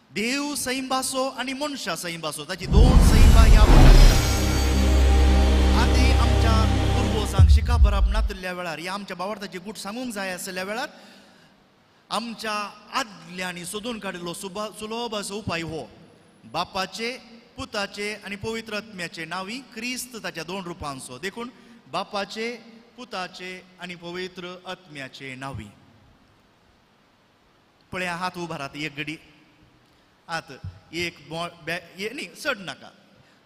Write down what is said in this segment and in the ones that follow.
देव सैंबासो आनी मनशां सैंबासो ताची दोन सैंबा ह्या बोटांत। आदी आमच्या पुर्वजांक शिका बराप नातिल्ल्या वेळार ह्या आमच्या बावडताची गूट सांगूंक जाय आशिल्ल्या वेळार आमच्या आदल्यांनी सोदून काडिल्लो सुलभ असो उपाय हो बापाचे पुताचे आनी पवित्र आत्म्याचे नांवी क्रिस्त ताच्या दोन रुपांचो। देखून बापाचे पुताचे आनी पवित्र आत्म्याचे नांवी पळया हात उबारात एक घडी आत एक न्ही चड नाका।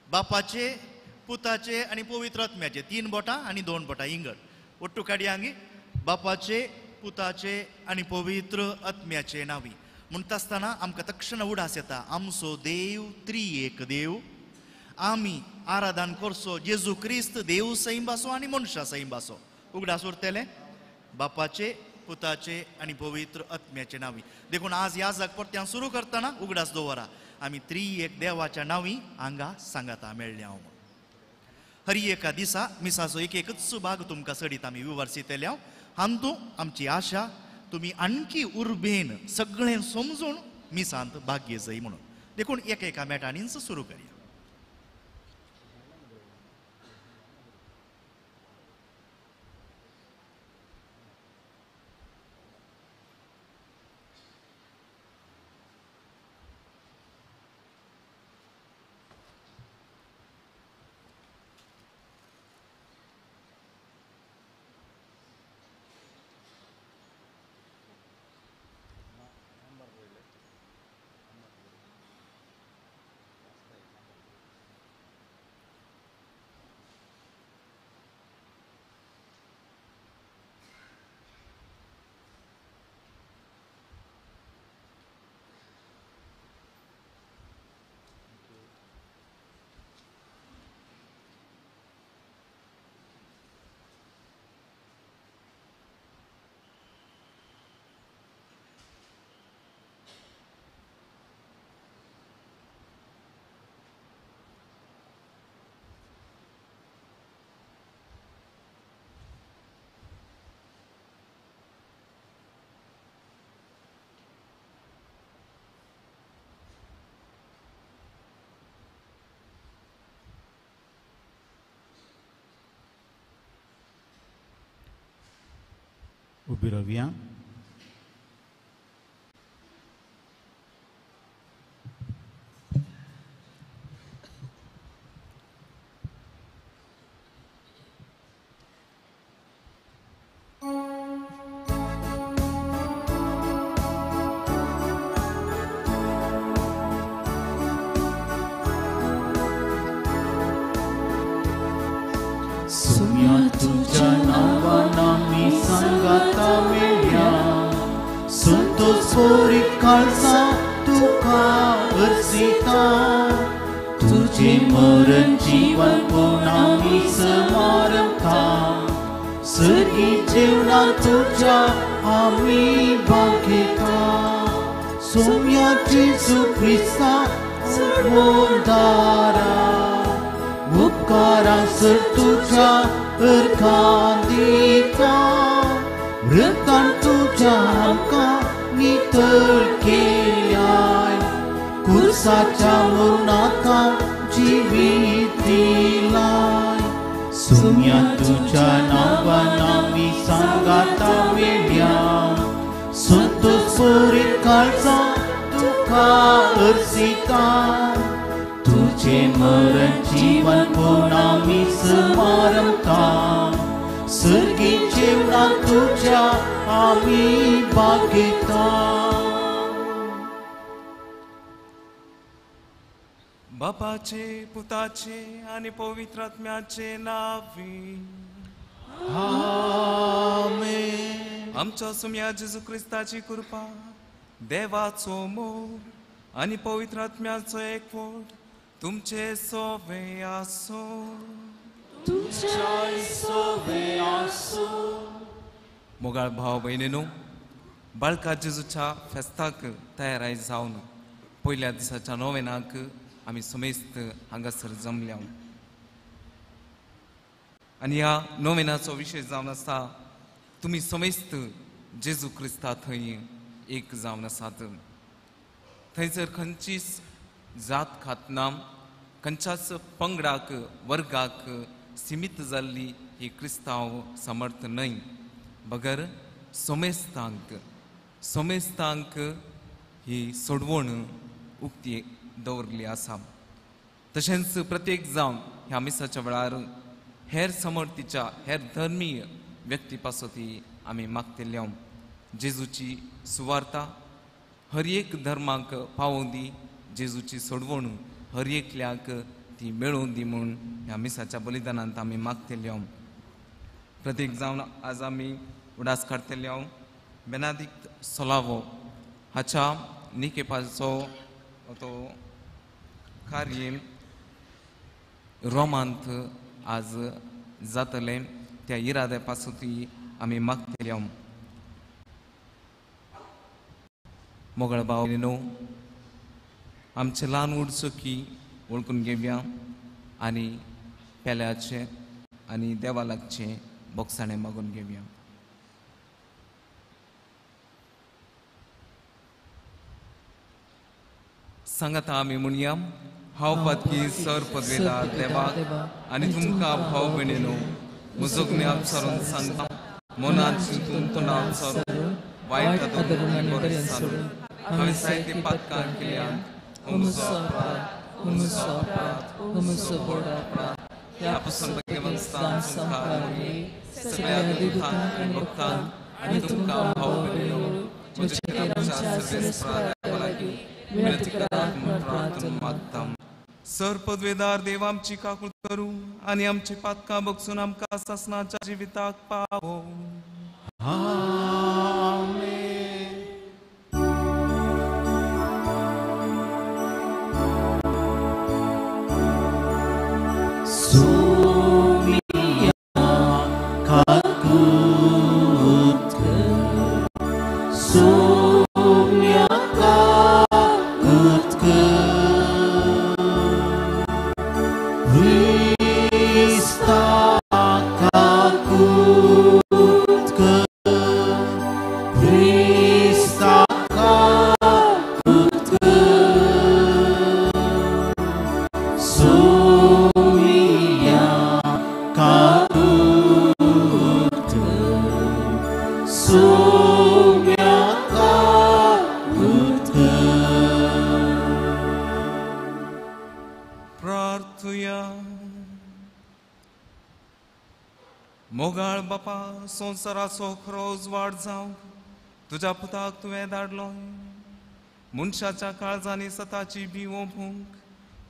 बापाचे पुताचे आनी पवित्र आत्म्याचे 3 बोटां आनी 2 बोटां इंगड ओट्टू काडया हांगी बापाचे पुताचे आनी पवित्र आत्म्याचे नांवी। म्हणटा आसतना आमकां तक्षण उडास येता आमचो देव त्रिएक देव, आमी आराधन करचो जेजू क्रिस्त देव सैंबासो आनी मनशां सैंबासो। उगडास उरतले बापाचे पुताचे आनी पवित्र आत्म्याचे नांवी। देखून आज ह्या जाग परत्यान सुरू करतना उगडास दवरा आमी त्रिएक देवाच्या नांवी हांगा सांगाता मेळ्ळ्या हांव। हर एका दिसा मिसाचो एक एकच भाग तुमकां सडीत आमी विवर्सितले हांव। हांतू आमची आशा तुमी आणखी उर्बेन सगळें समजून मिसांत भाग्य जाय म्हणून। देखून एक एका मेटांनीच सुरू करया। उबी रावया। सुम्या तुझ्या नावान आमी सांगाता मेळ्या, संतोष भरीत काळजा तुका अर्जिता, तुझे मरण जीवन पूण आमी समारंभता, सर्गी जेवणा तुझ्या आमी भागयता। सुम्या जेजू क्रिस्ता उदारा, उपकारा सर तुझ्या अर्घां दिता, वृत्तान तुझ्या आमकां नितळ केल्याय, कुर्साच्या मरणाका जिवीत दिलाय। सुम्या तुझ्या नांवान आमी सांगाता मेळ्या, संतोष भरीत काळजा तुका अर्जिता, तुझे मरण जीवन पूण आमी समारंभता, सर्गी जेवणा तुझ्या आमी भागयता। बापाचे पुताचे आनी पवित्र आत्म्याचे नांवी आमेन। आमच्या सुम्या जेजू क्रिस्ताची कृपा, देवाचो मोग आनी पवित्र आत्म्याचो एकवट तुमचे सोवे आसो। तुमच्याय सोवे आसो। मोगाळ भाव भयणीनो, बाळका जेजूच्या फेस्ताक तयाराय जावन पयल्या दिसाच्या नोवेनाक आमी समेस्त हांगासर जमल्या आनी ह्या नोवेनाचो विशय जावन आसा तुमी समेस्त जेजू क्रिस्ता थंय एक जावन आसात। थंयसर खंयचीच जात खातना खंयच्याच पंगडाक वर्गाक सिमीत जाल्ली ही क्रिस्तांव समर्थ न्हय, बगर सोमेस्तांक सोमेस्तांक ही सोडवण उक्ती दवरली आसा. तशेंच प्रत्येक जावन ह्या मिसाच्या वेळार हेर समर्थीच्या हेर धर्मीय व्यक्ती पासत आमी मागतले. जेजूची सुवार्ता हर एक धर्माक पावोवं दी, जेजूची सोडवण हर एकल्याक ती मेळोवन दी म्हूण ह्या मिसाच्या बलिदानांत आमी मागतले. प्रत्येक जावन आज आमी उडास काडटले बेनादीक सोलावो हाच्या निकेपाचो तो कार्य रोमांत आज जातलें त्या इराद्या पासून आमी मागतले. मोगळ भाव न्हू आमचे ल्हान व्हड चुकी वळखून घेवया आनी पेल्याचें आनी देवा लागचें बोगसाणें मागून घेवया. सांगाता आमी म्हणया, हांव पातकी सर पदवेदार देवाक आनी तुमकां भाव भयणीनो म्हजो ज्ञान सारून सांगता, मनांत चिंतून तोंडान सारून वायट आदरून बरें सारून हांवें जायतीं पातकां केल्यांत. म्हजो अपराध, म्हजो अपराध, म्हजो व्हड अपराध. ह्या पसून भाग्यवंतान संवसार सगळ्या देवतांक आनी भक्तांक आनी तुमकां भाव भयणीनो म्हज्या आमच्या सर्वेस्परा देवा लागीं विनंती करात म्हूण प्रार्थना मागता. सर पदवेदार देव आमची काकूळ करूं आनी आमची पातकां बगसून आमकां सासणाच्या जिविताक पावो. आमेन. सोम्या काकूत कर, सोम्या काकूत कर, क्रिस्ता काकूत कर, क्रिस्ता काकूत कर, सोम्या काकूत कर, सोम्या काकूत कर. प्रार्थुया. मोगाळ बापा, संवसाराचो खरो उजवाड जावंक तुज्या पुताक तुवें धाडलो. मनशाच्या काळजांनी सताची बी ओंपूंक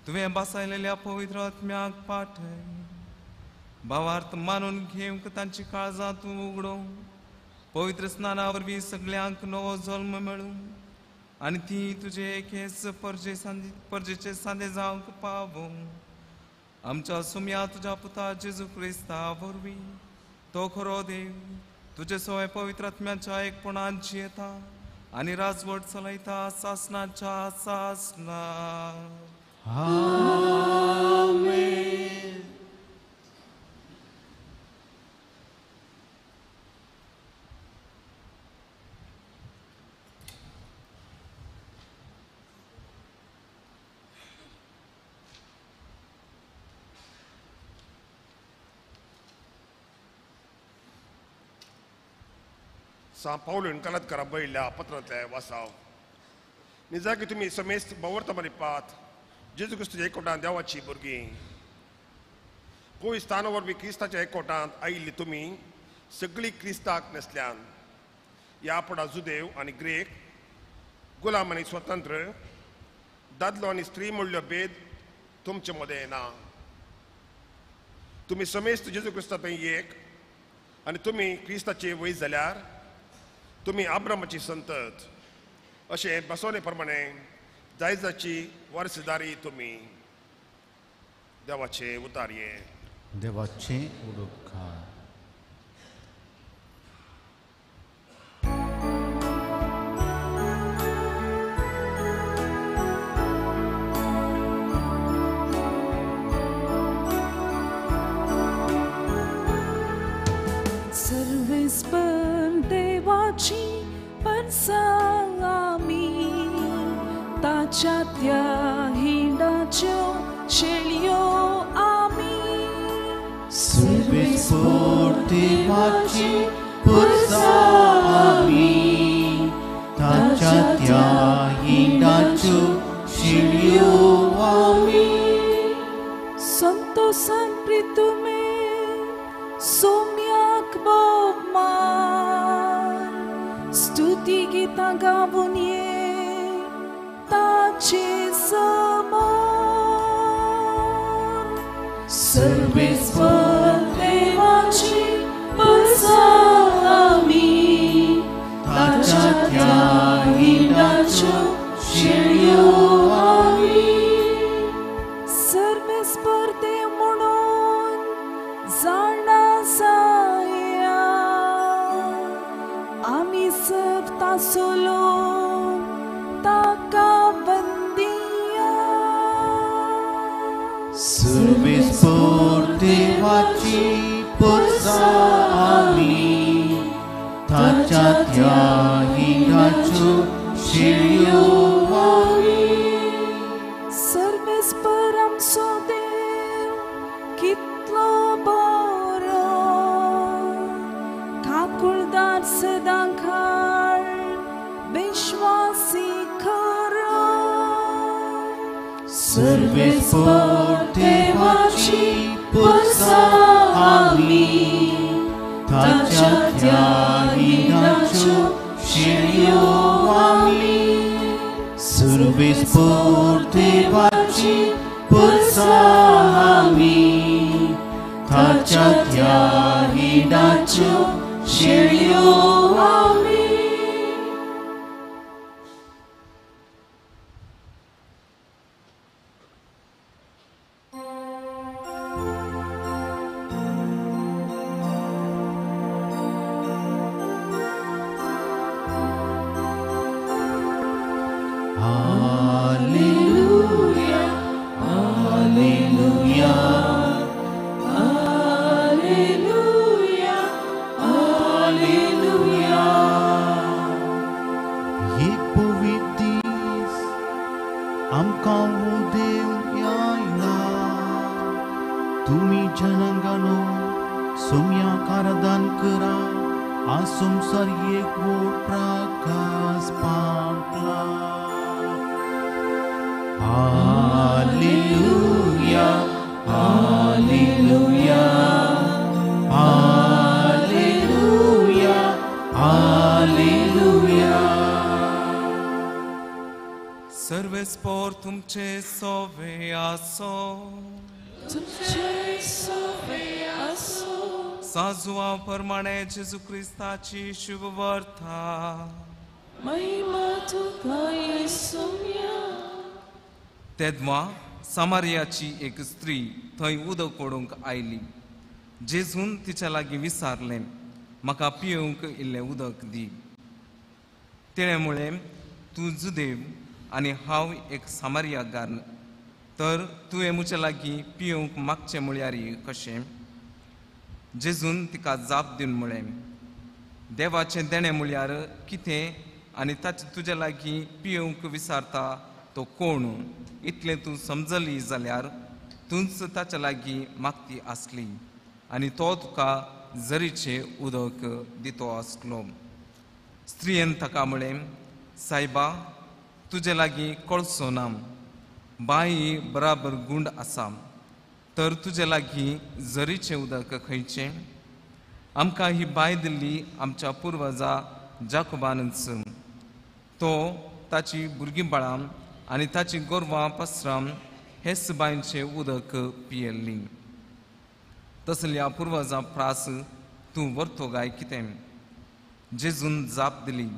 तुवें बसायलेल्या पवित्र आत्म्याक पाठय. भावार्थ मानून घेवंक तांची काळजां तूं उगडो. पवित्र स्नाना वरवीं सगल्यांक नवो जल्म मेळूं आनी ती तुजे एकेच परजेचे सांदे जावंक पावूं. आमच्या सुम्या तुज्या पुता जेजू क्रिस्ता वरवीं तो खरो देव तुजे सवय पवित्र आत्म्याच्या एकपणान जियेता आनी राजवट चलयता सासणाच्या सासणा. आमेन. सां पावलून कलात्कारा बयल्या पत्रांतले वासाव निजाकी तुमी समेस्त बवर्तमानी पात जेजू क्रिस्तूच्या एकवटान देवाची भुरगीं पवित्र स्थाना वरवीं क्रिस्ताच्या एकवटांत आयिल्ली तुमी सगळीं क्रिस्ताक नेसल्यान. ह्या पडा जुदेव आनी ग्रेक, गुलाम आनी स्वतंत्र, दादलो आनी स्त्री म्हणलो भेद तुमचे मदें ना. तुमी समेस्त जेजू क्रिस्ता थंय एक आनी तुमी क्रिस्ताचे वय जाल्यार तुमी आब्रामाची संतत अशें बसवणे प्रमाणे जायजाची वारसदारी तुमी. देवाचे उतारये. देवाचे उडोपकार. सर्वेस्पर देवाची परसामी ताच्या त्या हिंडाच्यो शेळयो आमी. सर्वेस्पोर देवाची पुरसा आमी, ताच्या त्या हिंडाच्यो शेळयो आमी. संतोसान प्रितुमे सोम्याक भोवमान, स्तुती गीतां गावून ये ताचे समोर. सर्वेस्पर देवाची पुरसा आमी, ताच्या त्या हिंडाच्यो शेळयो आमी. सर्वेस्पर देव म्हणून जाणा जाया, आमी सब तासलो ताका वंदिया. सर्वेस्पर देवाची पुरसा आमी, ताच्या त्या हिंडाच्यो शेळयो आमी. सर्वेस्पर आमचो देव कितलो बरो, काकुळदार सदां काळ विश्वासी खरो. सर्वेस्पर देवाची पुरसा आमी, ताच्या त्या हिंडाच्यो शेळयो आमी. सर्वेस्पर देवाची पुरसा आमी, ताच्या त्या हिंडाच्यो शेळयो आमी. Alleluia, Alleluia, Alleluia, Alleluia. एक पवित्र दीस आमकां देव आयला, तुमी जनांगानो सोम्याक आराधन करा, आज संवसार एक व्हड Prakash पांकला. Alleluia, Alleluia, Alleluia, Alleluia. सर्वेस्पोर तुमचे सोवे आसो, तुमचे सोवे आसो. साजुआ प्रमाणे जेजू क्रिस्ताची शुभवार्ता. महिमा तुका येसुम्या. तेदवा सामारियाची एक स्त्री थंय उदक ओडूंक आयली. जेजून तिच्या लागीं विचारलें, म्हाका पिवंक इल्लें उदक दी. तिणें म्हळें, तूं जुदेव आनी हांव एक सामारियागार, तर तुवें म्हज्या लागीं पिवंक मागचें म्हळ्यार कशें? जेजून तिका जाप दिवन म्हळें, देवाचें देणें म्हळ्यार कितें आनी ताचें तुज्या लागीं पिवंक विचारता तो कोण, इतलें तूं समजली जाल्यार तूंच ताच्या लागीं मागती आसली आनी तो तुका जरीचें उदक दितो आसलो. स्त्रियेन ताका म्हळें, सायबा, तुजे लागीं कळसो ना, बांय बराबर गुंड आसा, तर तुजे लागीं जरीचें उदक खंयचें? आमकां ही बांय दिल्ली आमच्या पुर्वजा जाकोबानच. तो ताची भुरगीं बाळां आनी ताची गोरवां पसरां हेच बांयचें उदक पियेल्लीं. तसल्या पुर्वजां प्रास तूं व्हरतो काय कितें? जेजून जाप दिली,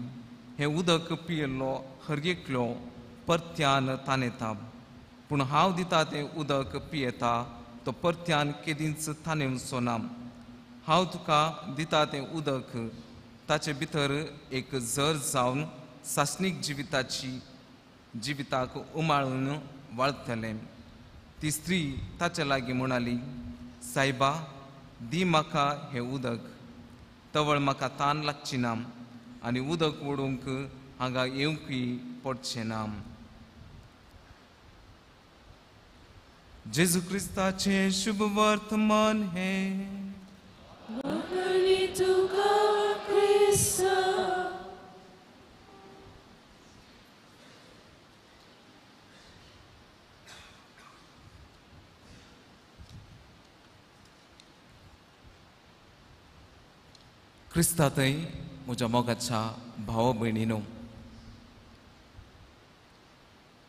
हें उदक पियेल्लो हर एकलो परत्यान तानेता, पूण हांव दिता तें उदक पियेता तो परत्यान केदींच तानेवचो ना. हांव तुका दिता तें उदक ताचे भितर एक जर जावन सासणीक जिविताची जिविताक उमाळून वाळतलें. ती स्त्री ताच्या लागीं म्हणाली, सायबा, दी म्हाका हें उदक, तवळ म्हाका तान लागची ना आनी उदक ओडूंक हांगा येवंकय पडचें ना. जेजू क्रिस्ताचें शुभ वर्तमान हें। वखणी तुका क्रिस्ता। क्रिस्तांतय म्हज्या मोगाच्या भाव भयणीनो,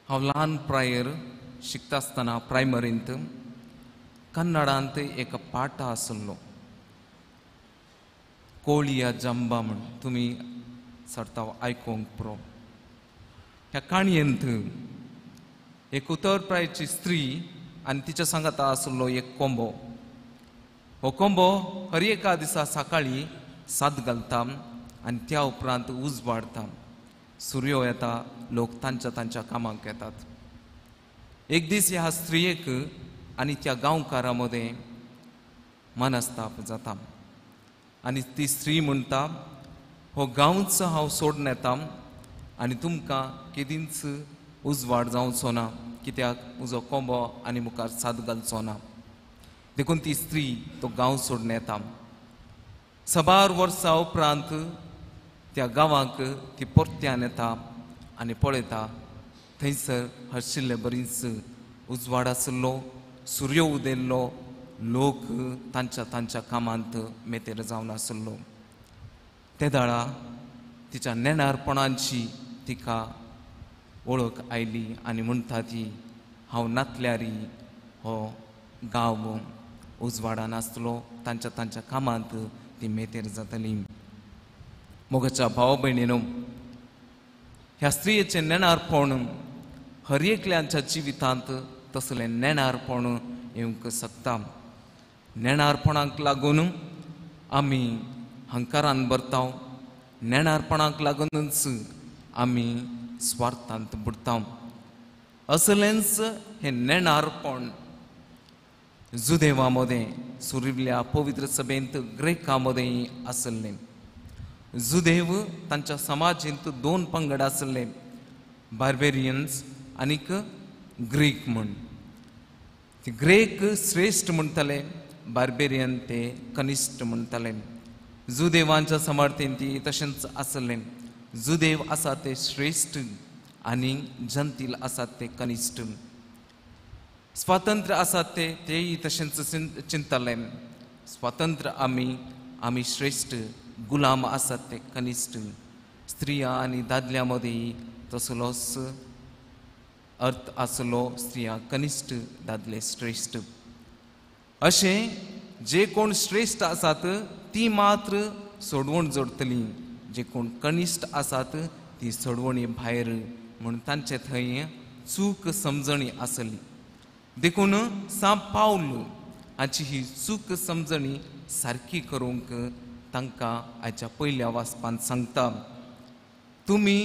हांव ल्हान प्रायर शिकता आसतना प्रायमरींत कन्नडांत एक पाठ आसलो, कोळिया जंबा म्हण, तुमी सरताव आयकूंक पुरो. ह्या काणयेंत एक उतर प्रायची स्त्री आनी तिच्या सांगाता आसलो एक कोंबो. हो कोंबो हर एका दिसा सकाळीं साद घालता आनी त्या उपरांत उजवाडता, सुर्यो येता, लोक तांच्या तांच्या कामाक येतात. एक दीस ह्या स्त्रियेक आनी त्या गांवकारा मदें मनस्ताप जाता आनी ती स्त्री म्हणटा, हो गांवच हांव सोडून येता आनी तुमकां केदींच उजवाड जावचो ना, कित्याक म्हजो कोंबो आनी मुखार साद घालचो ना. देखून ती स्त्री तो गांव सोडून येता. सबार वर्सां उपरांत त्या गांवाक ती परत्यान येता आनी पळयता, थंयसर हरशिल्ले बरीच उजवाड आसलो, सुर्यो उदेल्लो, लोक तांच्या तांच्या कामांत मेतेर जावन आसलो. ते दाळा तिच्या नेणारपणाची तिका वळख आयली आनी म्हणटा ती, हांव नातल्यारी हो गांव उजवाडान आसलो, तांच्या तांच्या कामांत ती मेतेर जातली. मोगाच्या भाव भयणीनो, ह्या स्त्रियेचें नेणारपण हर एकल्यांच्या जिवितांत तसलें नेणारपण येवंक शकता. नेणारपणाक लागून आमी हंकारान भरता, नेणारपणाक लागूनच आमी स्वार्थांत बुडटा. असलेंच हें नेणारपण जुदेवा मदें सुरिल्ल्या पवित्र सभेंत ग्रेका मदें आसलें. जुदेव तांच्या समाजेंत दोन पंगड आसले, बार्बेरियन्स आनीक ग्रीक म्हूण. ती ग्रेक श्रेश्ठ म्हणटाले, बार्बेरियन ते कनिश्ठ म्हणटाले. जुदेवांच्या समर्थेन ती तशेंच आसलें. जुदेव आसा ते श्रेश्ठ आनी जनतील आसात ते कनिश्ठ. स्वातंत्र्य आसात ते तेय तशेंच चिंतताले, स्वातंत्र्य आमी आमी श्रेश्ठ, गुलाम आसात ते कनिश्ठ. स्त्रिया आनी दादल्या मदीं तसलोच अर्थ आसलो, स्त्रिया कनिश्ठ, दादले श्रेश्ठ. अशें जे कोण श्रेश्ठ आसात ती मात्र सोडवण जोडटली, जे कोण कनिश्ठ आसात ती सोडवणी भायर म्हूण तांचे थंय चूक समजणी आसली. देखून सांत पावल हाची ही चूक समजणी सारकी करूंक तांकां आयच्या पयल्या वाचपांत सांगता, तुमी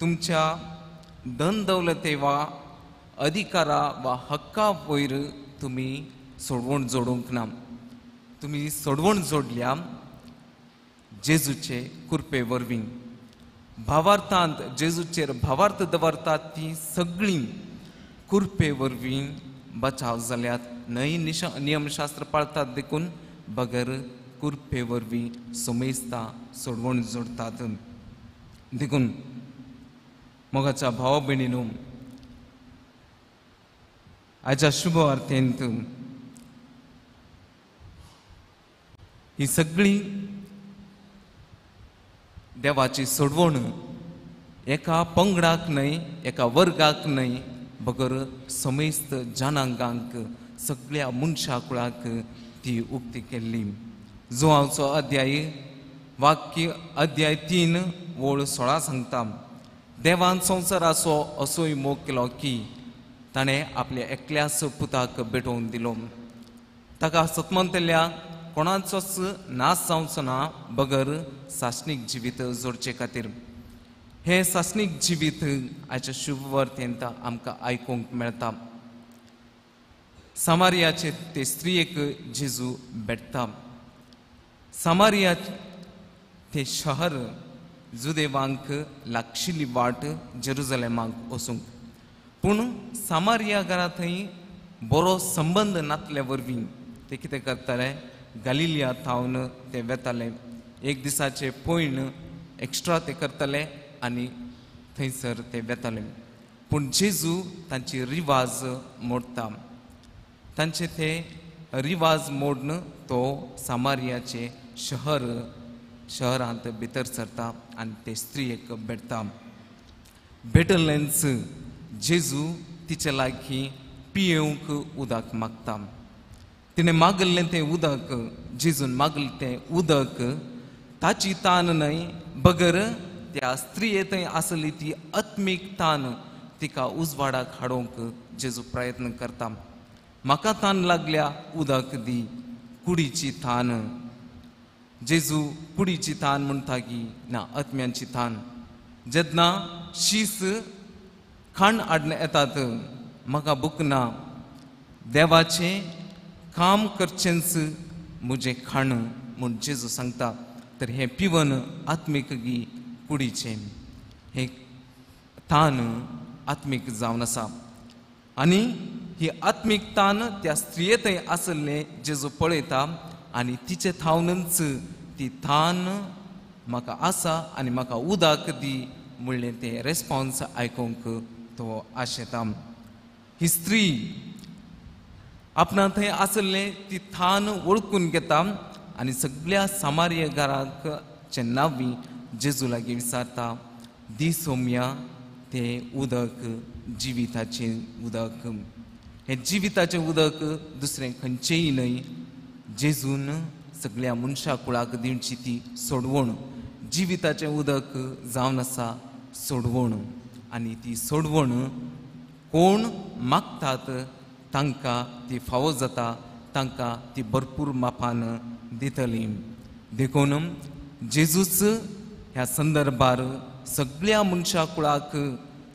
तुमच्या धन दौलते वा अधिकारा वा हक्का वयर तुमी सोडवण जोडूंक ना, तुमी सोडवण जोडल्या जेजूचे कृपे वरवीं. भावार्थांत जेजूचेर भावार्थ दवरतात ती सगळीं कृपे वरवीं बचाव जाल्यात, न्हय नियमशास्त्र पाळतात देखून बगर कृपे वरवीं समेस्ता सोडवण जोडतात. देखून मोगाच्या भाव भयणीनो, आयच्या शुभ वार्तेंत ही सगळी देवाची सोडवण एका पंगडाक न्हय, एका वर्गाक न्हय, बगर समेस्त जनांगांक, सगळ्या मनशाकुळाक ती उक्ती केल्ली. जुवांवचो अध्याय वाक्य अध्याय 3 ओळ 16 सांगता, देवान संवसाराचो असोय मोग केलो की ताणें आपल्या एकल्याच पुताक भेटोवन दिलो, ताका सतमंतल्या कोणाचोच नाश जावचो ना बगर सासणीक जिवीत जोडचे खातीर. हें सासणीक जिवीत आयच्या शुभवार्तेंत आमकां आयकूंक मेळटा. सामारियाचे ते स्त्रियेक जेजू भेटता. सामारिया ते शहर जुदेवांक लागशिल्ली वाट जेरुजलेमाक वचूंक, पूण सामारिया घरा थंय बरो संबंद नातल्या वरवीं ते कितें करताले, गालिलिया थावन ते वेताले, एक दिसाचे पयण एक्स्ट्रा ते करताले आनी थंयसर ते वेताले. पूण जेजू तांची रिवाज मोडटा, तांचे ते रिवाज मोडून तो सामारियाचे शहरांत भितर सरता आनी ते स्त्रियेक भेटता. भेटलेंच जेजू तिचे लागीं पियेवंक उदक मागता. तिणें मागल्लें तें उदक, जेजून मागलें तें उदक ताची तान न्हय बगर त्या स्त्रिये थंय आसली ती आत्मीक तान तिका उजवाडाक हाडूंक जेजू प्रयत्न करता. म्हाका तान लागल्या उदक दी, कुडीची तान. जेजू कुडीची तान म्हणटा की ना, आत्म्यांची तान. जेन्ना शीस खाण हाडून येतात, म्हाका भूक ना, देवाचें काम करचेंच म्हजें खाण म्हूण जेजू सांगता. तर हें पिवन आत्मीक गी कुडीचें, हें तान आत्मीक जावन आसा. आनी ही आत्मीक तान त्या स्त्रिये थंय आसलें जेजू पळयता आनी तिचे थावनच ती तान म्हाका आसा आनी म्हाका उदक दी म्हणलें तें रेस्पॉन्स आयकूंक तो आशेता. ही स्त्री आपणा थंय आसलें ती थान वळखून घेता आनी सगळ्या सामार्य घराक नांवी जेजू लागीं विचारता, दी सोम्या तें उदक, जिविताचें उदक. हें जिविताचें उदक दुसरें खंयचेंय न्हय, जेजून सगळ्या मनशा कुळाक दिवची ती सोडवण. जिविताचें उदक जावन आसा सोडवण, आनी ती सोडवण कोण मागतात तांकां ती फावो जाता, तांकां ती भरपूर मापान दितली. देखून जेजूच ह्या संदर्भार सगळ्या मनशा कुळाक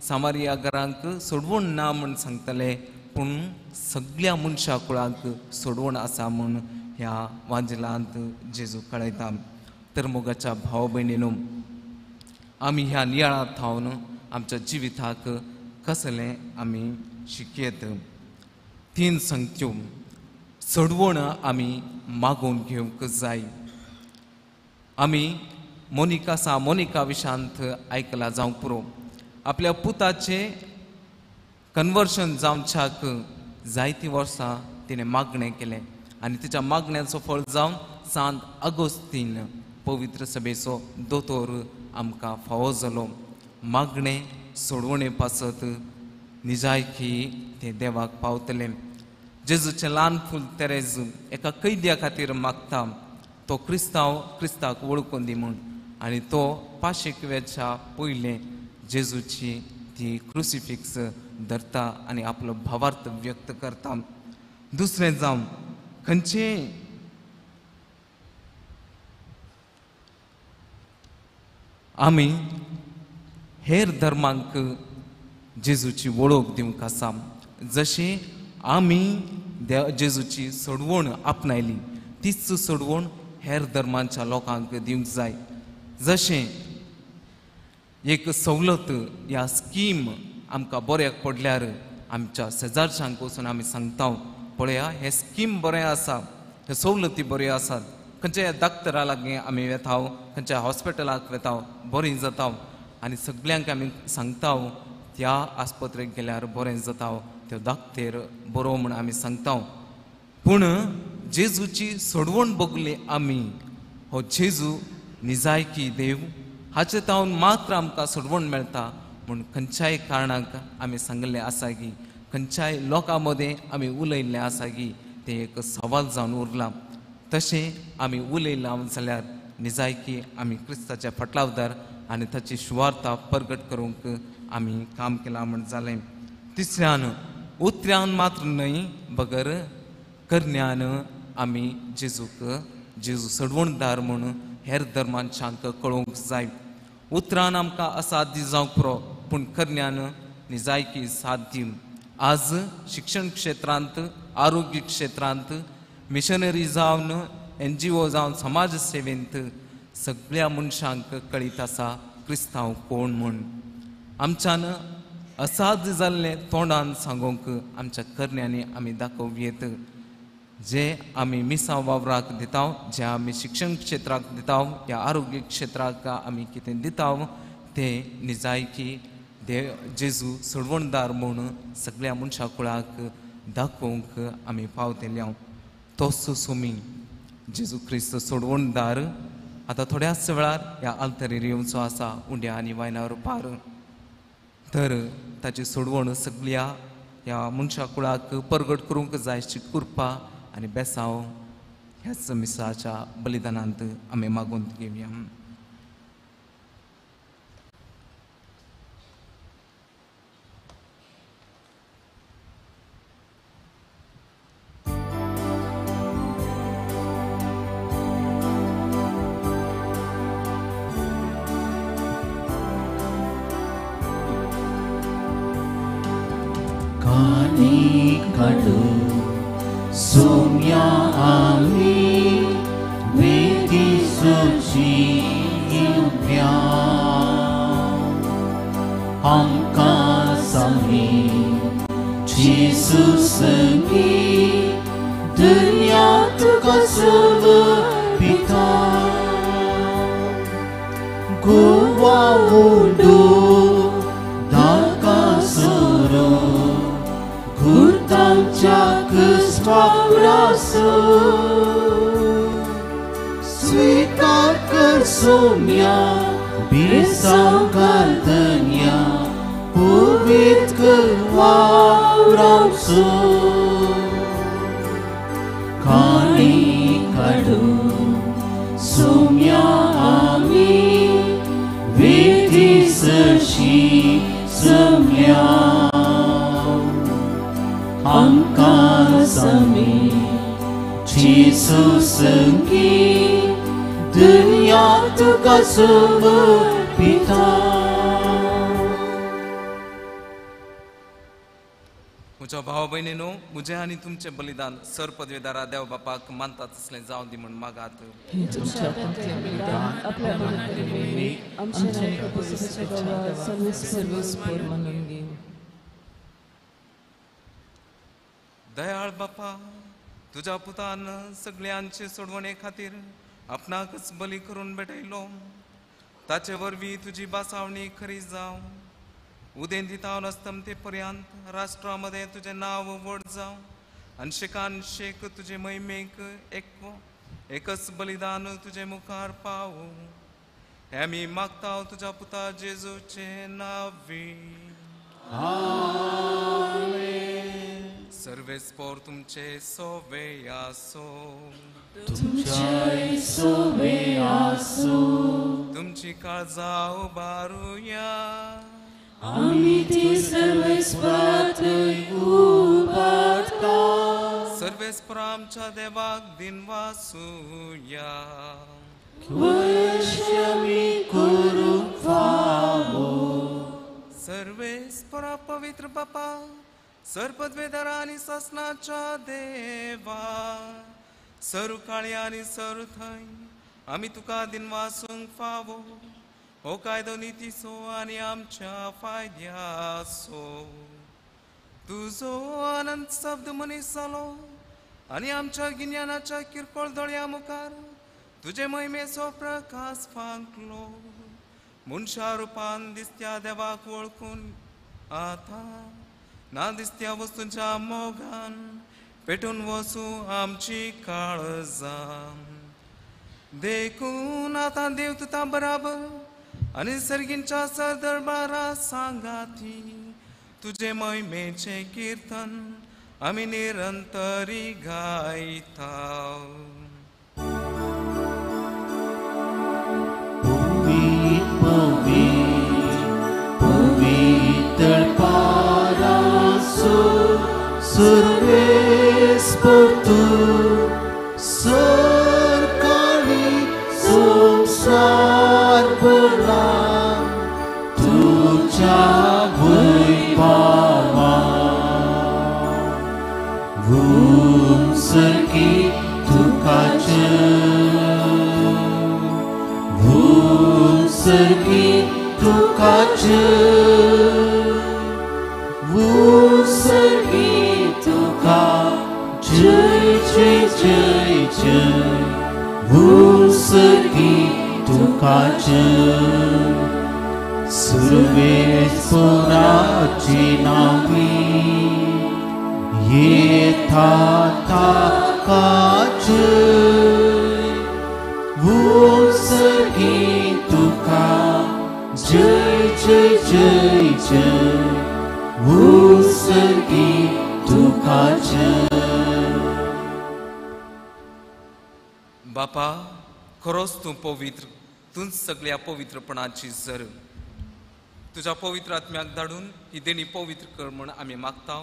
सामारिया घरांक सोडवण ना म्हूण सांगतले, पूण सगळ्या मनशा कुळाक सोडवण आसा म्हूण ह्या वांजलांत जेजू कळयता. तर मोगाच्या भाव भयणीनो, आमी ह्या नियाळांत थावन आमच्या जिविताक कसलें आमी शिकयत. तीन संगत्यो सोडवण आमी मागोवन घेवंक जाय. आमी मोनिका सा मोनिका विशांत आयकला जावंक पुरो. आपल्या पुताचें कन्वर्शन जावच्याक जायतीं वर्सां तिणें मागणें केलें आनी तिच्या मागण्याचो फळ जावन सांत आगोस्तीन पवित्र सभेचो दोतोर आमकां फावो जालो. मागणें सोडवणे पासत निजायकी ते देवाक पावतले. जेजूचें ल्हान फूल तेरेज एका कैद्या खातीर मागता, तो क्रिस्तांव क्रिस्ताक वळखून दी म्हूण, आनी तो पाशेकव्याच्या पयलें जेजूची ती क्रुसिफिक्स धरता आनी आपलो भावार्थ व्यक्त करता. दुसरें जावं खंयचें आमी हेर धर्मांक जेजूची वळख दिवंक आसा. जशें आमी जेजूची सोडवण आपणायली तीच सोडवण हेर धर्मांच्या लोकांक दिवंक जाय. जशें एक सवलत या स्कीम आमकां बऱ्याक पडल्यार आमच्या शेजारच्यांक वचून आमी सांगता, पळया हें स्कीम बरें आसा, हे सवलती बऱ्यो आसात, खंयच्या डाक्टरा लागीं आमी वेता, खंयच्या हॉस्पिटलाक वेता, बरीं जाता आनी सगल्यांक आमी सांगता त्या आस्पत्रेक गेल्यार बरें जाता, त्यो डाक्टर बरो म्हूण आमी सांगता. पूण जेजूची सोडवण बगली आमी, हो जेजू निजायकी देव, हाचे तावन मात्र आमकां सोडवण मेळटा म्हूण खंयच्याय कारणाक आमी सांगिल्लें आसा की, खंयच्याय लोकां मदें आमी उलयल्लें आसा की तें एक सवाल जावन उरलां. तशें आमी उलयलां जाल्यार निजायकी आमी क्रिस्ताच्या फाटलावदार आनी ताची सुवार्ता परगट करूंक आमी काम केलां म्हूण जालें. तिसऱ्यान उतऱ्यान मात्र न्हय बगर करण्यान आमी जेजूक जेजू सोडवणदार म्हूण हेर धर्मांच्यांक कळोवंक जाय. उतरान आमकां असाध्य जावंक पुरो, पूण करण्यान निजायकी साध्य. आज शिक्षण क्षेत्रांत, आरोग्य क्षेत्रांत, मिशनरी जावन, NGO जावन, समाज सेवेंत सगळ्या मनशांक कळीत आसा क्रिस्तांव कोण म्हूण. आमच्यान असाध्य जाल्लें तोंडान सांगूंक आमच्या करण्यांनी आमी दाखोवयेत. जे आमी मिसां वावराक दिता, जे आमी शिक्षण क्षेत्राक दिता या आरोग्य क्षेत्राक आमी कितें दिता तें निजायकी देव जेजू सोडवणदार म्हूण सगळ्या मनशा कुळाक दाखोवंक आमी पावतले. तोच सोमी जेजू क्रिस्त सोडवणदार आतां थोड्याच वेळार ह्या आल्तरीर येवचो आसा उंड्या आनी वायना रुपार. तर ताची सोडवण सगळ्या ह्या मनशा कुळाक परगट करूंक जायची कृपा आनी बेसांव ह्याच मिसाच्या बलिदानांत आमी मागून घेवया. सोम्या आमी वेदी सुची युव्या आमकां सामी जेजू संगी दुनिया तुका समर्पिता गोवा उडो दाका सोरो गुर्तांच्या क्रिस्तावरासो स्वीकार कर सोम्या बेसांव घालतन्या पवित्र कर वावरांचो काणी काडून सोम्या आमी वेदी सरशी जमल्या आमकां सामी जेजू संगी दुनिया तुका समर्पिता. म्हज्या भाव भयणीनो, म्हजें आनी तुमचें बलिदान सर पदवेदारा देव बापाक मानता तसलें जावं दी म्हूण मागात. दयाळ बापा, तुज्या पुतान सगळ्यांचे सोडवणे खातीर आपणाकच बली करून भेटयलो. ताचे वरवीं तुजी बासावणी खरी जावं. उदेंती तावन अस्तमते पर्यंत राष्ट्रा मदें तुजें नांव व्हड जावं आनी शेकान शेक तुजे महिमेक एकच बलिदान तुजे मुखार पावूं. हें आमी मागता तुज्या पुता जेजूचे नांवी. सर्वेस्पोर तुमचे सोवे आसो, तुमचे सोवे आसो, तुमची काळजां उबारुया, आमी ती सर्वेस्परांतय उबारता. सर्वेस्पर आमच्या देवाक दिनवासुया. अवश्य आमी करूंक फावो. सर्वेस्परा पवित्र बापा, सरपदवेदारा आनी सासणाच्या देवा, सरू काळी आनी सरू थंय आमी तुका दिनवासूंक फावो. हो कायदो नितीचो आनी आमच्या फायद्याचो. तुजो अनंत शब्द मनीस जालो आनी आमच्या गिन्यानाच्या किरकोळ दोळ्या मुखार तुजे महिमेचो प्रकाश फांकलो. मनशा रुपान दिसत्या देवाक वळखून आतां ना दिसत्या वस्तूंच्या मोगान पेटून वचूं आमची काळजां. देखून आतां देव तुता बराबर आनी सर्गींच्या सरदरबारा सांगाती तुजे महिमेचें किर्तन आमी निरंतरी गायता. पवित्र पारासो सर्वेस्पर तूं सरकारी संवसार भरला तुज्या वैभवान. भूमसरकी तुकाचे, भूमसरकी तुकाचे, सर्गी तुका जय जय जय जय सर्गी तुका जय सुरवेश्वराची नावी येता ताका जय सर्गी तुका जय जय जय जय सर्गी तुका जय. बापा खरोच तूं पवित्र, तूंच सगळ्या पवित्रपणाची जर. तुज्या पवित्र आत्म्याक धाडून ही देणी पवित्र कर म्हण आमी मागता,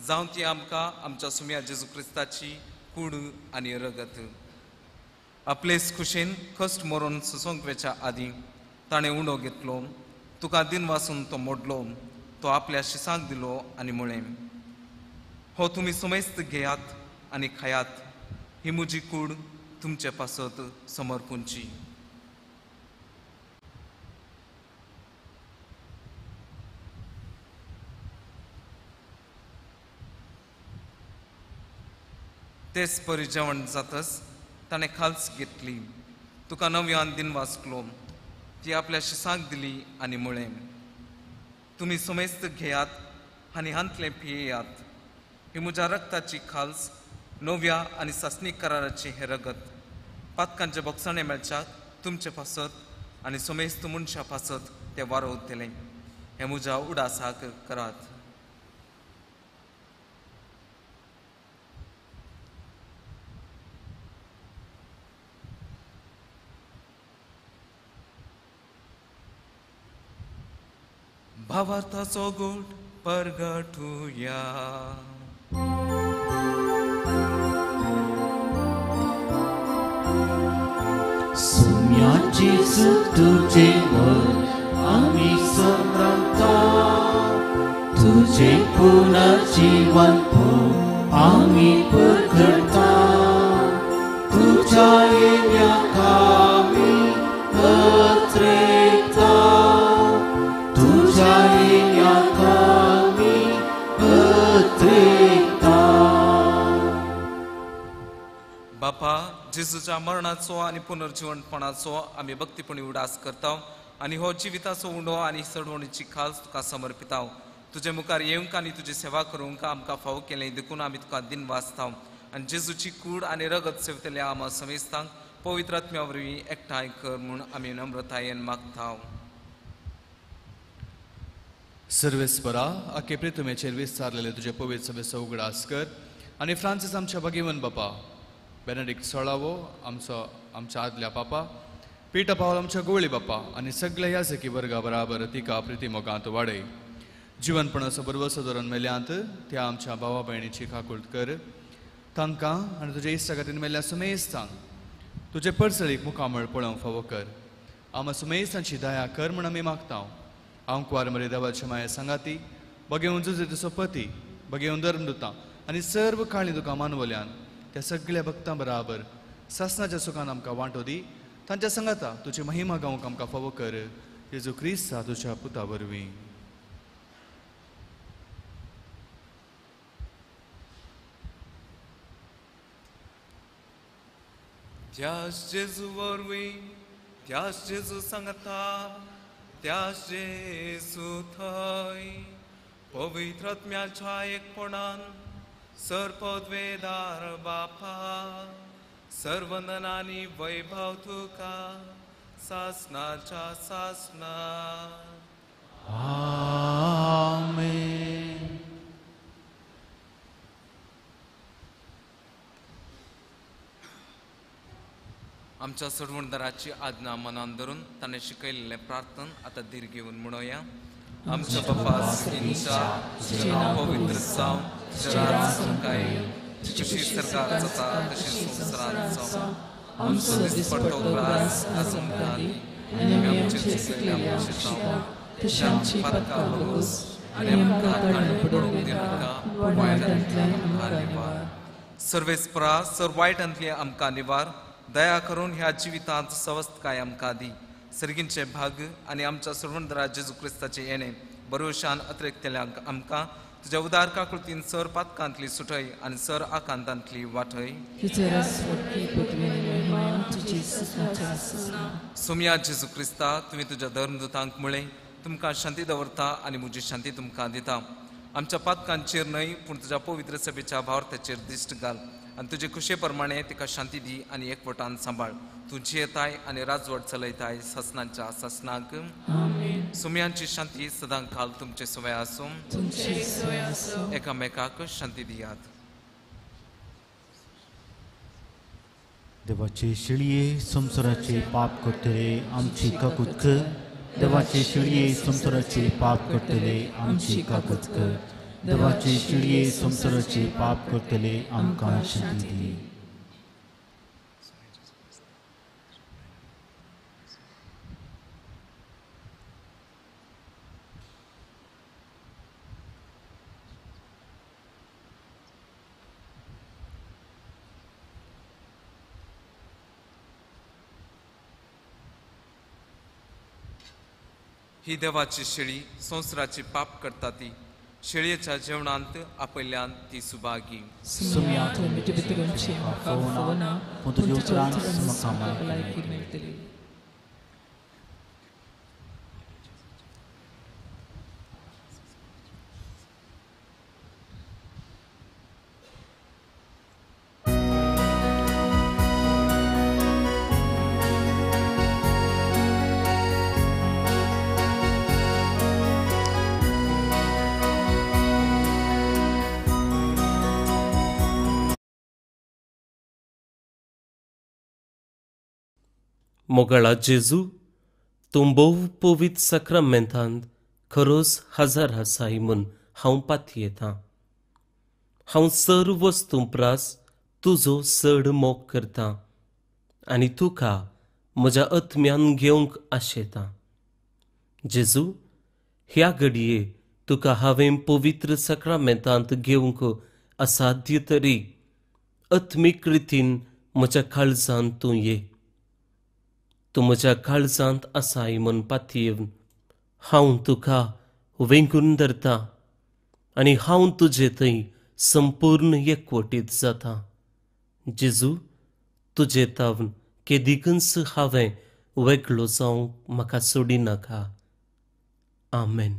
जावं ती आमकां आमच्या सुम्या जेजू क्रिस्ताची कूड आनी रगत. आपलेच खुशेन कश्ट मरोन सोंसूंक वेच्या आदीं ताणें उंडो घेतलो, तुका दिन वासून तो मोडलो, तो आपल्या शिसांक दिलो आनी म्हळें, हो तुमी समेस्त घेयात आनी खायात, ही म्हजी कूड तुमचे पासत समर्पूंची. तेच परी जेवण जातच ताणें खाल्स घेतली, तुका नव्यान दिन वाचलो, ती आपल्या शिसांक दिली आनी म्हळें, तुमी समेस्त घेयात आनी हांतलें पियेयात, ही म्हज्या रक्ताची खाल्स नव्या आनी सासणीक कराराची हें रगत पातकांचे बोगसाणे मेळच्याक तुमचे पासत आनी समेस्त मनशां पासत तें वारोवतलें. हें म्हज्या उडासाक करात. भावार्थाचो गोट परगटुया. सुम्या जेजू तुझे वर आमी संभ्रमता, तुझे पुनर्जीवनपण आमी परगटता, तुझ्या येण्याक आमी अत्रेकता, तुझ्या येण्याक आमी अत्रेकता. बापा, जेजूच्या मरणाचो आनी पुनर्जीवनपणाचो आमी भक्तीपणी उडास करता आनी हो जिविताचो उंडो आनी सडवणीची खास तुका समर्पिता. तुजे मुखार येवंक आनी तुजी सेवा करूंक आमकां फावो केलें देखून आमी तुका दिन वाचता आनी जेजूची कूड आनी रगत सेवतल्या आमा समेस्तांक पवित्र आत्म्या वरवीं एकठांय कर म्हूण आमी नम्रतायेन मागता. सर्वेस्परा, आखे प्रितुमेचेर विस्तारलेले तुजे पवित्र सभेचो उगडास कर आनी फ्रांसीस आमच्या भगिवन बापा, बेनेडिक्ट सोळावो आमचो आमच्या आदल्या पापा, पीटर पावल आमच्या गोवळी बापा आनी सगल्या ह्या सखी वर्गा बराबर तिका प्रिती मोगांत वाडय. जिवनपणाचो बरवसो धरून मेल्यांत त्या आमच्या भावा भयणीची काकूळट कर, तांकां आनी तुज्या इश्टा खातीर मेल्ल्या सुमेस्तांक तुजे परसळीक मुखामळ पळोवंक फावो कर. आमा सुमेस्तांची दया कर म्हूण आमी मागता. हांव कुवार मरे देवाच्या माया सांगाती बगेवन जुजे तुजो पती बगेवन धर्मदुतां आनी सर्व काळी तुका मानवल्यान त्या सगळ्या भक्तां बराबर सासनाच्या सुखान आमकां वांटो दी. तांच्या सांगाता तुजी महिमा गावंक आमकां फावो कर, जेजू क्रिस्ता तुज्या पुता वरवीं. त्यास जेजू वरवीं, त्यास जेजू सांगता, त्यास जेजू थंय पवित्र आत्म्याच्या एकपणान सर्पद्वेदार बापा सर्वंदनानी वैभव तुका सासनाच्या सासना. आमेन. आमच्या सोडवणदाराची आज्ञा मनान धरून ताणें शिकयल्लें प्रार्थन आतां धीर घेवन म्हणोया. आमच्या बापा स्किनच्या तुजें नांव पवित्र जावं, तुजें राज तुमकां येवं, तुजी सरकार जाता तशें संवसारांत जावं. आमचो दिसपट्टो ग्रास आज आमकां दी आनी आमी आमचे चुकलेल्या शिक्षां तशें आमची पातकां भोगोस आनी आमकां ताणें पडोवंक दिनाका, वायटांतल्यान आमकां निवार. सर्वेस्परा सर वायटांतले आमकां निवार, दया करून ह्या जिवितांत सवस्तकाय आमकां दी. सर्गींचे भाग आनी आमच्या सर्वंदरा जेजू क्रिस्ताचें येणें बरोशान अत्रेकतल्यांक आमकां तुज्या उदार काकृतीन सर पातकांतली सुटय आनी सर आकांतांतली वाटय. सोमया जेजू क्रिस्ता, तुवें तुज्या धर्मदूतांक म्हळें, तुमकां शांती दवरता आनी म्हजी शांती तुमकां दिता. आमच्या पातकांचेर न्हय पूण तुज्या पवित्र सभेच्या भावार्थाचेर दिश्ट घाल आनी तुजे खुशे प्रमाणे तिका शांती दी आनी एकवटान सांबाळ. तूं जियेताय आनी राजवट चलयताय ससनांच्या ससनाक. सुम्यांची शांती सदां काल तुमचे सुवे आसूं. एकामेकाक शांती दियात. देवाचे शिळये संवसाराचे पाप करतले आमची काकूत कर. देवाचे शिळये संवसाराचे पाप करतले आमची काकूत कर. देवाचे शिळये संवसाराचे पाप करतले आमकां शांती दी. ही देवाची शेळी संवसाराची पाप करता ती शेळयेच्या जेवणांत आपल्यान ती सुभागी. मोगाळा जेजू, तूं भोव पवित्र साक्रामेंतांत खरोच हजार आसाय म्हूण हांव पातयेतां. हांव सर वस्तूं प्रास तुजो चड मोग करतां आनी तुका म्हज्या आत्म्यान घेवंक आशेतां. जेजू, ह्या घडये तुका हांवें पवित्र साक्रामेंतांत घेवंक असाध्य तरी आत्मीक रितीन म्हज्या काळजांत तूं ये. तूं म्हज्या काळजांत आसाय म्हूण पातयेवन हांव तुका वेंगून धरता आनी हांव तुजे थंय संपूर्ण एकवटीत जाता. जेजू, तुजे तावन केदिकूच हांवें वेगळो जावंक म्हाका सोडिनाका. आमेन.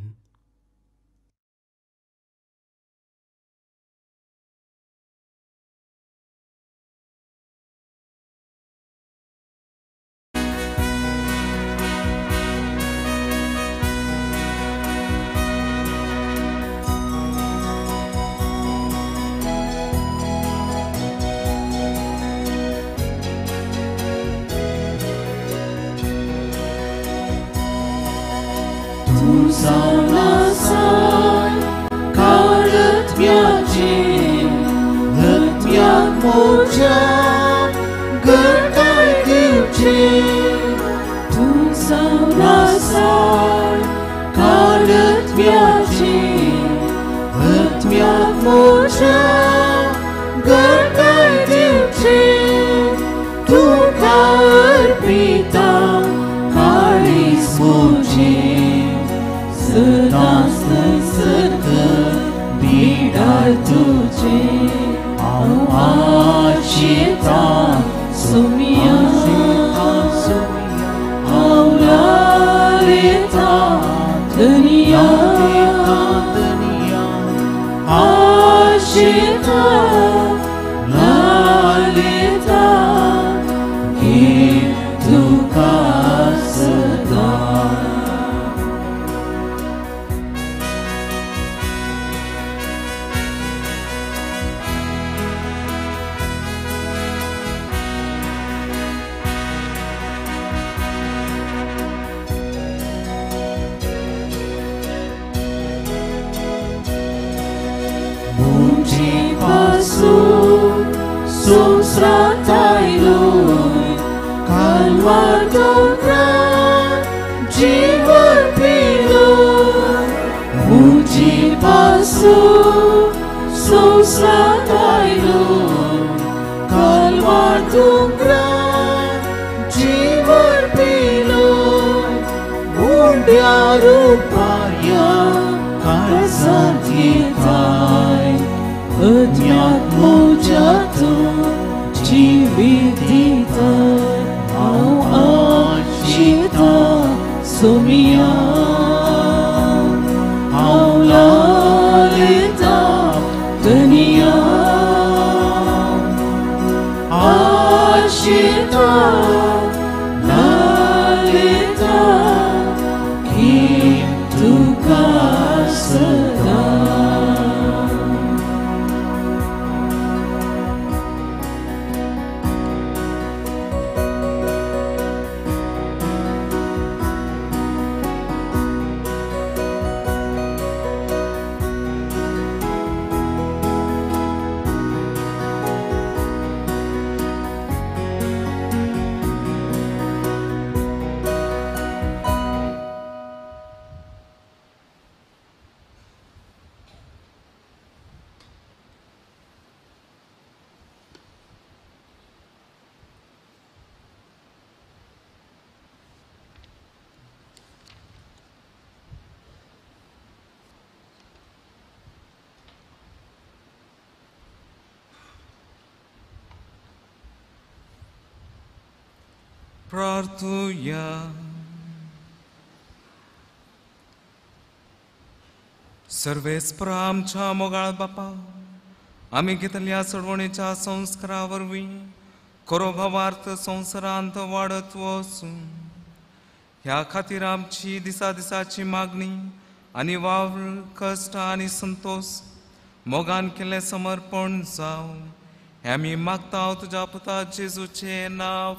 Ruparya, Karzanti. प्रार्थुया. सर्वेस्परा आमच्या मोगाळ बापा, आमी घेतल्या सोडवणेच्या संस्कारा वरवीं खरो भावार्थ संवसारांत वाडत वचूं. ह्या खातीर आमची दिसा दिसाची मागणी आनी वावर, कश्ट आनी संतोष मोगान केल्लें समर्पण जावं हें आमी मागता तुज्या पुता जेजूचें नांव.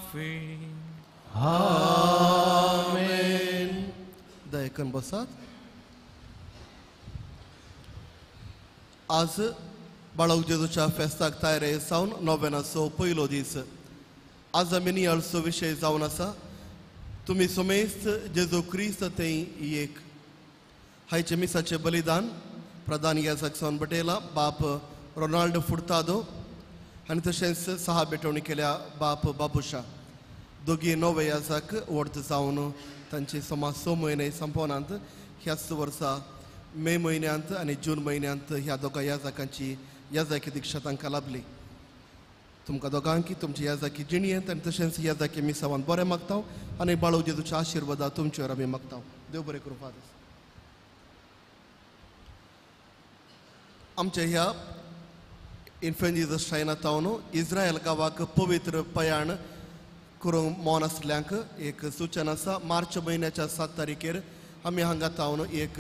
आमेन. दयेकन बसात. आज बाळक जेजूच्या फेस्ताक तयारे सावन नोवेनाचो पयलो दीस. आज आमी नियाळचो विशय जावन आसा तुमी सोमेस्त जेजू क्रिस्त थंय एक. हायचे मिसाचें बलिदान प्रधान याजक सावन बटेला बाप रोनाल्ड फुर्तादो आनी तशेंच सहा भेटवणी केल्या बाप बाबुशा. दोगी नवे याजक वोर्त जावन तांचे सुमार 6 म्हयने संपनात. ह्याच वर्सा मे म्हयन्यांत आनी जून म्हयन्यांत ह्या दोगां याजकांची याजकी दिक्षा तांकां लाभली. तुमकां दोगांकी तुमची याजकी जिणयेंत आनी तशेंच याजकी मिसावान बरें मागता आनी बाळू जेजूच्या आशिर्वादा तुमचेर आमी मागता. देव बरें करूं फादर. आमच्या ह्या इन्फंट जीजस श्रायना तावन इस्रायल गांवाक पवित्र प्रयाण करूंक मन आसल्यांक एक सूचना आसा. मार्च म्हयन्याच्या 7 तारखेर आमी हांगा तावन एक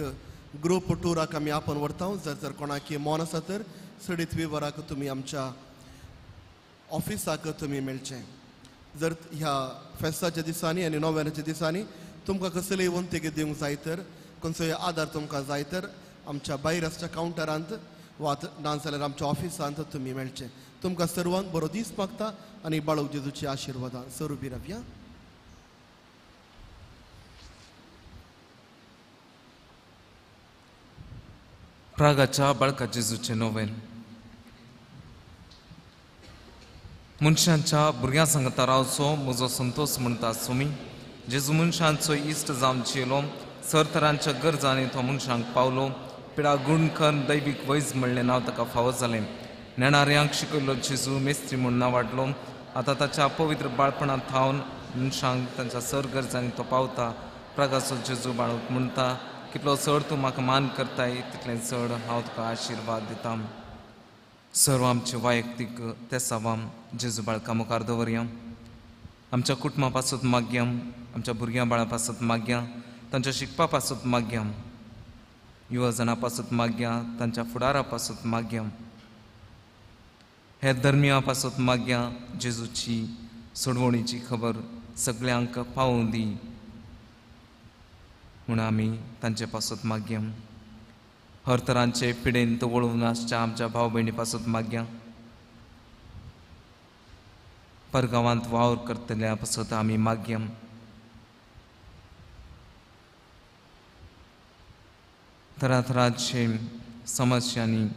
ग्रुप टुराक आमी आपोवन व्हरता. जर जर कोणाकी मन आसा तर चडीत विवराक तुमी आमच्या ऑफिसाक तुमी मेळचें. जर ह्या फेस्ताच्या दिसांनी आनी नोव्यानाच्या दिसांनी तुमकां कसलीय वंतेक दिवंक जाय तर खंयचोय आदार तुमकां जाय तर आमच्या भायर आसच्या कावंटरांत वा ना जाल्यार आमच्या ऑफिसांत तुमी मेळचें. तुमकां सर्वांक बरो दीस मागता आनी बाळक जेजूची आशिर्वादां सर उबी रावया. प्रागाच्या बाळका जेजूचें नोवेन. मनशांच्या भुरग्यां सांगता रावचो म्हजो संतोष म्हणटा सुमी. जेजू मनशांचो इश्ट जावन जियेलो, सरतरांच्या गरजांनी तो मनशांक पावलो. पिडा गुण करून दैवीक वैज म्हणलें नांव ताका फावो जालें. नेणाऱ्यांक शिकयलो जेजू मेस्त्री म्हूण नांव वाडलो. आतां ताच्या पवित्र बाळपणांत थावन मनशांक तांच्या सर गरजांनी तो पावता. प्रागाचो जेजू बाळक म्हणटा, कितलो चड तूं म्हाका मान करताय तितलें चड हांव तुका आशिर्वाद दिता. सर्व आमचे वैयक्तीक तेसावां जेजू बाळका मुखार दवरया. आमच्या कुटुंबा पासत मागया, आमच्या भुरग्यां बाळां पासत मागया, तांच्या शिकपा पासत मागया, युवजनां पासत मागया, तांच्या फुडारा पासत मागया, हे धर्मिया पासत मागया. जेजूची सोडवणीची खबर सगळ्यांक पावोवं दी म्हूण आमी तांचे पासत मागया. हर तरांचे पिडेन वळून आसच्या आमच्या भाव भयणी पासत मागया. परगांवांत वावर करतल्या पासत आमी मागया. तरातरांचे समस्यांनी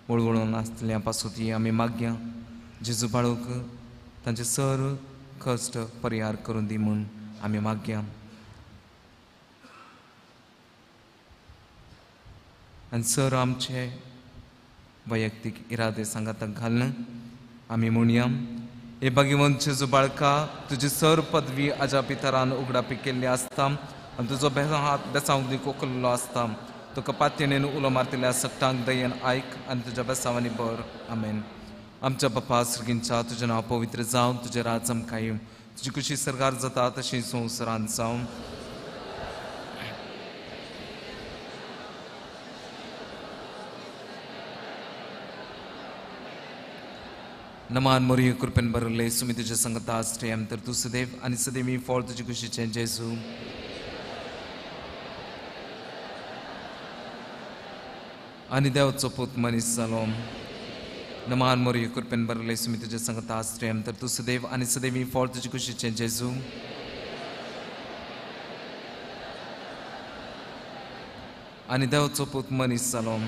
वळवळून आसतल्या पासत आमी मागया. जेजू बाळूक तांचे सर कश्ट परिहार करून दी म्हूण आमी मागया. आनी सर आमचे वैयक्तीक इरादे सांगाताक घालून आमी म्हणया, हे भाग्यवंत जेजू बाळका, तुजी सर पदवी आजा पितरान उगडापी केल्ली आसता आनी तुजो हात बेसांव कोकल्लो आसता. तुका पातयेन उलो मारतल्या सगटांक दयेन आयक आनी तुज्या बेसांवांनी बर. आमेन. आमच्या बापा सर्गींच्या, तुजें नांव पवित्र जावं, तुजें राज आमकां येवं, तुजी कुशी सरकार जाता तशी संवसारांत जावं. नमान मोरये कृपेन भरले सुमी तुज्या संगता आसरे तर तूं सदैव आनी सदैवी फळ तुजे कुशीचें जेजू. आनी देवाचो पूत मनीस जालो. नमान मोरये कृपेन भरले सुमी तुज्या संगता आसरे तर तूं सदैव आनी सदैवी फळ तुजे कुशीचें जेजू. आनी देवाचो पूत मनीस जालो.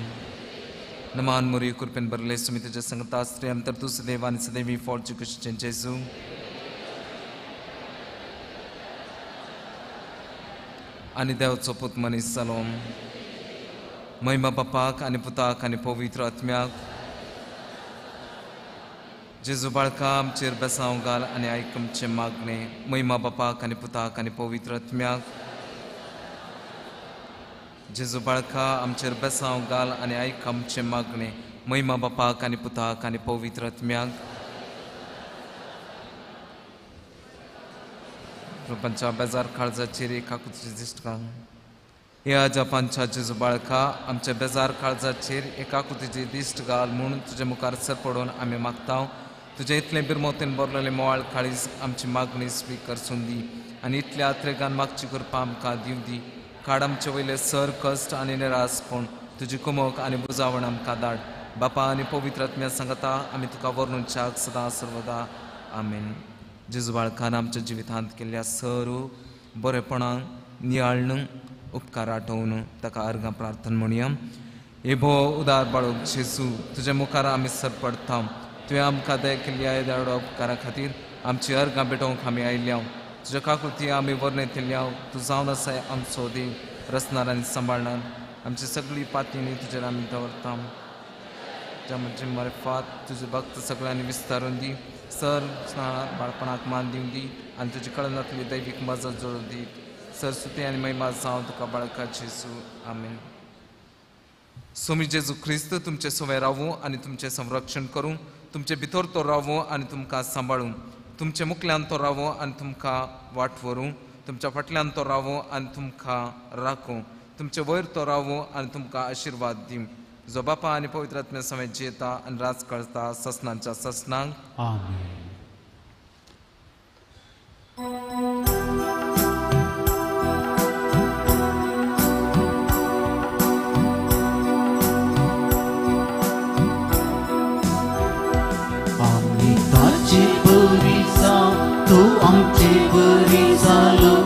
नमान मोरये कृपेन भरले सुमी तुज्या संगता आसरे तर तूं सदैव आनी सदैवी फळ तुजे कुशीचें जेजू. आनी देवाचो पूत मनीस जालो. महिमा बापाक आनी पुताक आनी पवित्र आत्म्याक. जेजू बाळका आमचेर बेसांव घाल आनी आयक आमचें मागणें. महिमा बापाक आनी पुताक आनी पवित्र आत्म्याक. जेजू बाळका आमचेर बेसांव घाल आनी आयक आमचें मागणें. महिमा बापाक आनी पुताक आनी पवित्र आत्म्याक. प्रपंचा बेजार काळजाचेर एकाकुची दिश्ट घाल. ह्या जपांच्या जेजू बाळका आमच्या बेजार काळजाचेर एकाकुतीची दिश्ट घाल म्हूण तुजे मुखार सर पडून आमी मागता. तुजें इतलें बिरमोतेन भरलेलें मोवाळ काळीज आमची मागणी स्विकार दी आनी इतल्या आत्रेगान मागची करपा आमकां दिवं दी. काड आमचे वयले सर कश्ट आनी निरासपण, तुजी कुमक आनी बुजावण आमकां धाड. बापा आनी पवित्र आत्म्या सांगता आमी तुका वर्णूच्याक सदां सर्वदा. आमेन. जेजू बाळकान आमच्या जिवितांत केल्ल्या सर बरेपणान नियाळून उपकार आठोवन ताका अर्गां प्रार्थना म्हणया. हे भो उदार बाळूक जेजू, तुज्या मुखार आमी सर पडटा. तुवें आमकां दया केल्ल्या येद्या उपकारा खातीर आमची अर्गां भेटोवंक आमी आयल्या. तुज्या काकुळती आमी वर्णयतल्या. तूं जावन आसाय आमचो देव, रचणार आनी सांबाळणार. आमची सगळी पातयेनी तुजेर आमी दवरता. म्हजे मार्फात तुजे भक्त सगळ्यांनी विस्तारून दी. सर बाळपणाक मान दिवन दी आनी तुजी कळनातली दैवीक मजत जोडून दी. सरस्वती आनी महिमा जावं तुका बाळका जेजू. आमेन. स्वामी जेजू ख्रिस्त तुमचे सवय रावूं आनी तुमचें संरक्षण करूं. तुमचे भितर तो रावूं आनी तुमकां सांबाळूं. तुमचे मुखल्यान तो रावूं आनी तुमकां वाट व्हरूं. तुमच्या फाटल्यान तो रावूं आनी तुमकां राखूं. तुमचे वयर तो रावूं आनी तुमकां आशिर्वाद दिवं. जो बापा आनी पवित्र आत्म्या समेत जियेता आनी राज करता ससनांच्या ससनांक. आमेन. आमी ताचे बरी जावं, तूं आमचे बरी जालो.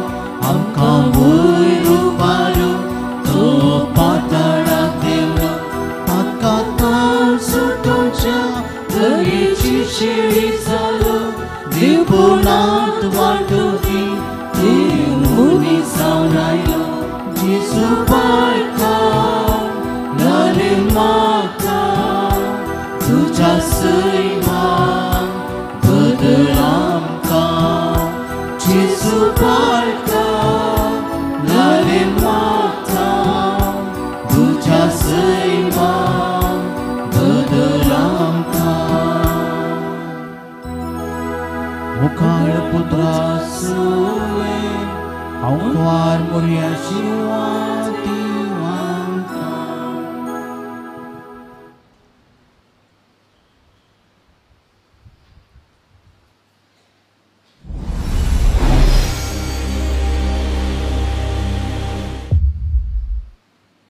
आमकां वयर उबारो, तो पाताळाक देंवलो. ताका ताळ सुटोवच्या दयेची शेळी जालो. देवपणांत वांटो दी, देव मनीस जावन आयलो. जेजू बाळका लाले म्हाका, तुज्या सैमान बदल आमकां. जेजू बाळका लाले म्हाका, तुज्या सैमान बदल आमकां. मुखार पुत्रा सुवे हांव कुवार मोरया शिवाती